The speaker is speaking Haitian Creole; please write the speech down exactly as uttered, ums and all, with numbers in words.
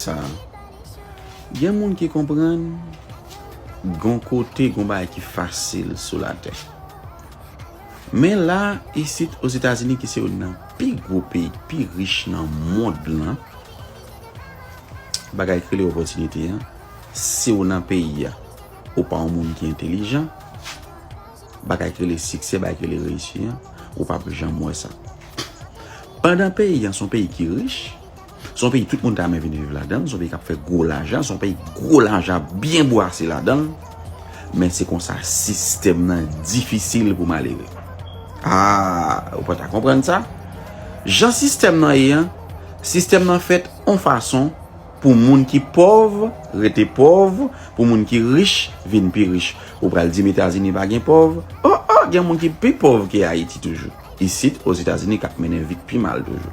sa. Gen moun ki konprann gon kote, gon bagay ki fasil sou latè. Men la, isit Ozetazini, ki se youn nan pi gwo peyi, pi rich nan mond lan, bagay ki rele opòtinite an, si w nan peyi a, ou pa yon moun ki entelijan, bagay ki rele siksè, bagay ki rele reyisi an, ou p ap janm wè sa. Pandan peyi an se yon peyi ki rich, se yon peyi tout moun ta renmen vin viv ladan l, se yon peyi k ap fè gwo lajan, se yon peyi gwo lajan ap byen bwase ladan l, men se konsa sistèm nan difisil pou malere. Ah, ou pa ta konprann sa? Jan sistèm nan ye an, sistèm nan fèt yon fason pou moun ki pòv rete pòv, pou moun ki rich vin pi rich. Ou pral di m Etazini pa gen pòv? Oh, oh, gen moun ki pi pòv ke Ayiti toujou. Isit, Ozetazini, k ap mennen vi k pi mal toujou.